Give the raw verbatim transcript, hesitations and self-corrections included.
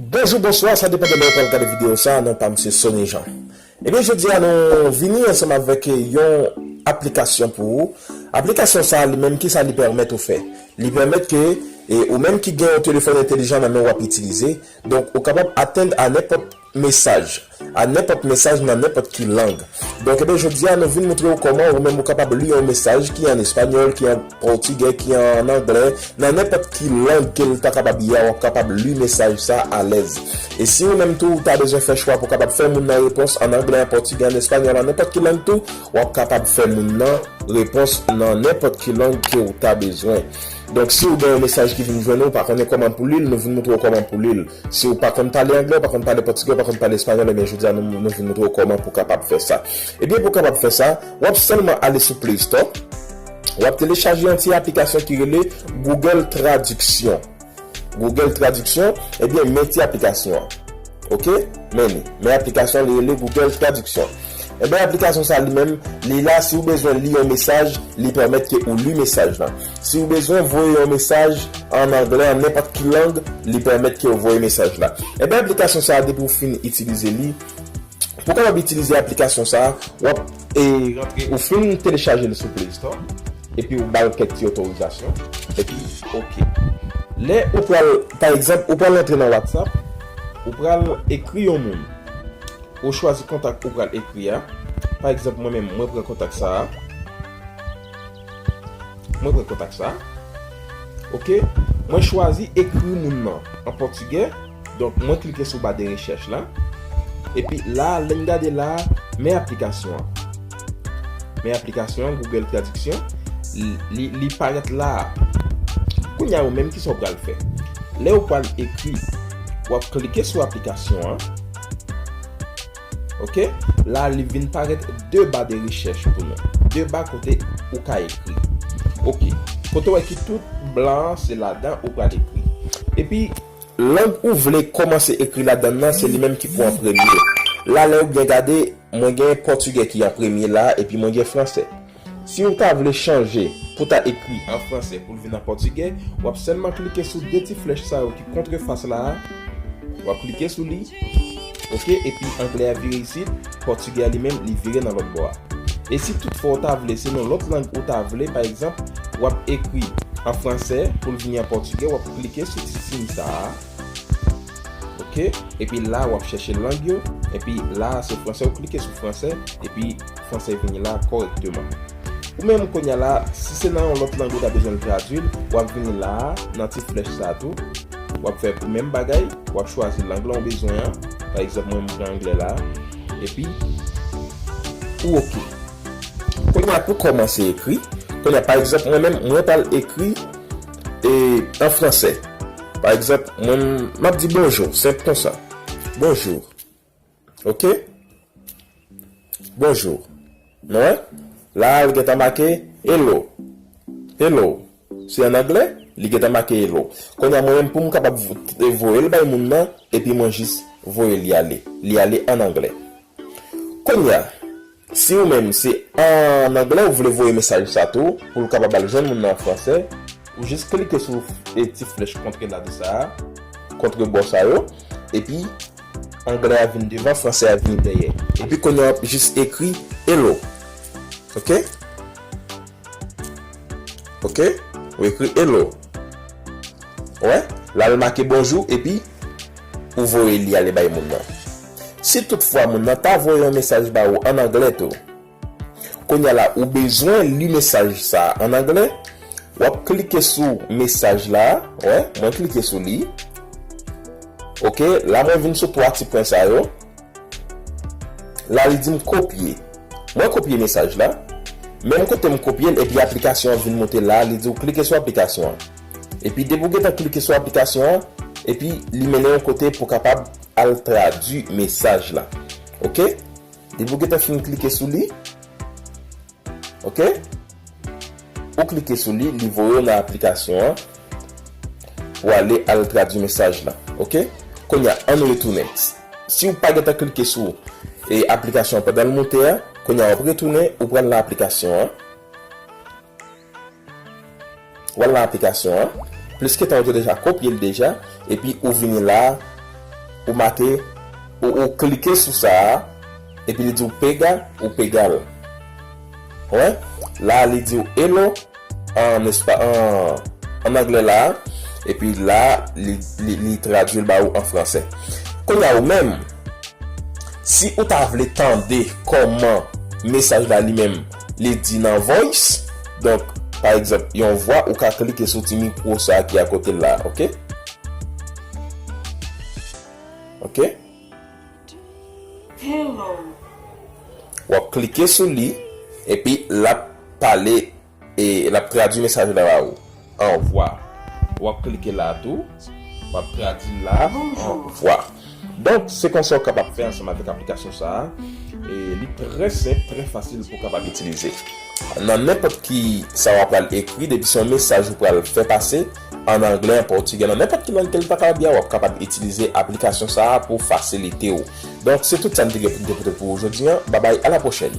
Bonjou, bonswa, sa depann de lè ou pral gade videyo sa, non pa m se Sony Jean. Ebyen, jodi a nou vini ansanm avèk yon aplikasyon pou ou. Aplikasyon sa li menm, kisa li pèmèt ou fè? Li pèmèt ke e, ou menm ki gen yon telefòn entèlijan nan men w ap itilize, donk ou kapab atenn a nenpòt mesaj, a nenpòt mesaj nan nenpòt ki lang. Donk, ebyen, jodi a nou vin montre w kòman ou menm ou kapab li yon mesaj ki an espanyòl, ki an pòtigè, ki an anglè, nan nenpòt ki lang ke l ta kapab ye a, w ap kapab li mesaj sa alèz. E si ou menm tou ou ta bezwen fè chwa pou w kapab fè moun nan repons an anglè, an pòtigè, an espanyòl, an nenpòt ki lang tou, w ap kapab fè moun nan repons nan nenpòt ki lang ke w ta bezwen. Donk, si w gen yon mesaj ki vin jwenn ou, ou pa konnen kòman pou li l, nou vin montre w kòman pou li l. Si w pa konn pale anglè, w pa konn pale pòtigè, w pa konn pale espanyòl, ebyen, jodi a nou, nou vin montre w kòman pou w kapab fè sa. Ebyen, pou w kapab fè sa, w ap sèlman ale sou Play Store, w ap telechaje yon ti aplikasyon ki rele Google Traduction. Google Traduction, ebyen, men ti aplikasyon an. Oke? Men li. Men aplikasyon li rele Google Traduction. Ebyen, aplikasyon sa li menm, li la, si w bezwen li yon mesaj, li pèmèt ke ou li mesaj lan. Si w bezwen voye yon mesaj an anglè, an nenpòt ki lang, li pèmèt ke w voye mesaj la. Ebyen, aplikasyon sa, depi w fin itilize li, pou w kapab itilize aplikasyon sa, w ap, e, rantre, ou fin telechaje l sou Play Store, epi ou ba l kèk ti otorizasyon, epi oke. Lè ou pral, pa egzanp, ou pral rantre nan WhatsApp, ou pral ekri yon moun. Ou chwazi kontak ou pral ekri a. Pa egzanp, mwen menm, mwen pran kontak sa a. Mwen pran kontak sa a. Oke? Mwen chwazi ekri moun nan an pòtigè. Donk, mwen klike sou ba de rechèch la. Epi la, lè n gade la, men aplikasyon an. Men aplikasyon an, Google Traduction, li, li, li parèt la a. Kounye a, ou menm, kisa w pral fè? Lè ou pral ekri, w ap klike sou aplikasyon an. Oke? La, li vin parèt de ba de rechèch pou nou. De ba kote ou ka ekri. Oke. Kote w wè ki tout blan an, se ladan ou pral ekri. Epi, lang ou vle kòmanse ekri ladan l nan, se li menm ki pou an premye. La, lè ou byen gade, mwen gen pòtigè ki an premye la, epi mwen gen fransè. Si w ta vle chanje pou ta ekri an fransè pou l vin an pòtigè, w ap sèlman klike sou de ti flèch sa yo ki kontrefas la a. W ap klike sou li. Oke, epi anglè a vire isit, pòtigè a li menm, li vire nan lòt bò a. E si toutfwa w ta vle, se nan lòt lang ou ta vle, pa egzanp, w ap ekri an fransè pou l vini an pòtigè, w ap klike sou ti siy sa a. Oke? Epi la, w ap chèche lang yo. Epi la, se fransè, w klike sou fransè. Epi fransè vini la kòrèkteman. Ou menm kounye a la, si se nan yon lòt lang ou ta bezwen l tradui l, w ap vini la a, nan ti flèch sa a tou. W ap fè menm bagay, w ap chwazi lang lan w bezwen an. Pa egzanp, mwen, m pran anglè la a. Epi, ou oke. Kounye a, pou kòmanse ekri, kounye a, pa egzanp, mwen menm, mwen pral ekri e, an fransè. Pa egzanp, mwen, m ap di bonjou, senp konsa. Bonjou. Oke? Bonjou. Nou wè? La, l gentan make hello. Hello. Se an anglè, li gentan make hello. Kounye a, mwen menm, pou m kapab vo-, voye l bay moun nan, epi mwen jis voye li ale. Li ale an anglè. Kounye a, si ou menm se an anglè ou vle voye mesaj sa tou, pou l kapab al jwenn moun nan an fransè, ou jis klike sou e ti flèch kontre la de sa a, kontre bò sa yo, epi anglè a vin devan, fransè a vin dèyè. Epi kounye a w ap jis ekri hello. Oke? Oke? Ou ekri hello. Wè, la l make bonjou epi ou voye li ale bay moun nan. Si toutfwa moun nan ta voye yon mesaj ba ou an anglè tou, kounye a la ou bezwen li mesaj sa a an anglè, w ap klike sou mesaj la, wè, mwen klike sou li. Oke, la mwen vin sou twa ti pwen sa yo. La, li di m kopye. Mwen kopye mesaj la. Menm kote m kopye l, epi aplikasyon an vin moute la, li di w klike sou aplikasyon an. Epi depi w gentan klike sou aplikasyon an, epi li mennen w kote pou w kapab al tradui mesaj la. Oke? Depi w gentan fin klike sou li, oke? Ou klike sou li, li voye w nan aplikasyon an pou ale al tradui mesaj la. Oke? Kounye a, ann retounen. Si w pa gentan klike sou e aplikasyon an pandan l moute a, kounye a w ap retounen, ou pral nan aplikasyon an. W al nan aplikasyon an. Pliske tan ou te deja kopye l deja, epi ou vini la a, ou make, ou, ou klike sou sa a, epi li di w pega, ou pega l. Wè, la li di w hello, an espa, an, an anglè la, epi la, li, li, li tradui l ba ou an fransè. Kounye a ou menm, si ou ta vle tande kòman mesaj la li menm, li di nan voice, donk, pa egzanp, yon vwa, ou ka klike sou ti mikwo sa a ki akote l la, oke? Oke? Hello. W ap klike sou li, epi l ap pale, e l ap tradui mesaj la ba ou, an vwa. W ap klike la tou, w ap tradui la, an vwa. Donk, se konsa w kapab fè ansanm avèk aplikasyon sa a. E li trè senp, trè fasil pou w kapab itilize. Nan nenpòt ki sa w ap pral ekri, depi se yon mesaj ou pral fè pase, an anglè, an pòtigè, nan nenpòt ki lang ke l ta kapab ye a, w ap kapab itilize aplikasyon sa a pou fasilite w. Donk, se tout sa m te gen pou m te pote pou ou jodi a. Babay, a la pwochèn.